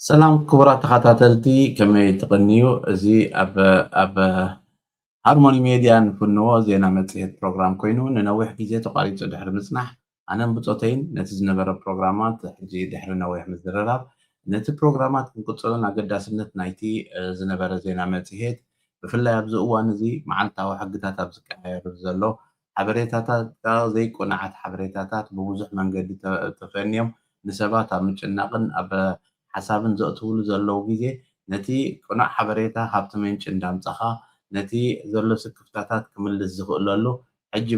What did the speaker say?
ሰላም ክቡራት ተኸታተልቲ፣ ከመይ ትቕንዩ? እዚ ኣብ ኣብ ሃርሞኒ ሜድያ ንፍንዎ ዜና መጽሔት ፕሮግራም ኮይኑ፣ ንነዊሕ ግዜ ተቋሪጹ ድሕሪ ምጽናሕ፣ ኣነን ብጾተይን ነቲ ዝነበረ ፕሮግራማት ሕጂ ድሕሪ ነዊሕ ምዝርራብ፣ ነቲ ፕሮግራማት ክንቅጽሎን ኣገዳስነት ናይቲ፣ እ፣ ዝነበረ ዜና መጽሔት፣ ብፍላይ ኣብዚ እዋን እዚ መዓልታዊ ሕግታት ኣብ ዝቀያየሩ ዘሎ ሓበሬታታት፣ ዘይቁናዓት ሓበሬታታት ብብዙሕ መንገዲ ተ-፣ ተፈንዮም ንሰባት ኣብ ምጭናቕን ኣብ ሓሳብን ዘእትውሉ ዘለዉ ግዜ፣ ነቲ ቅኑዕ ሓበሬታ ካብቲ ምንጪ እንዳምጻኻ፣ ነቲ ዘሎ ስክፍታታት ክምልስ ዝኽእለሉ ሕጂ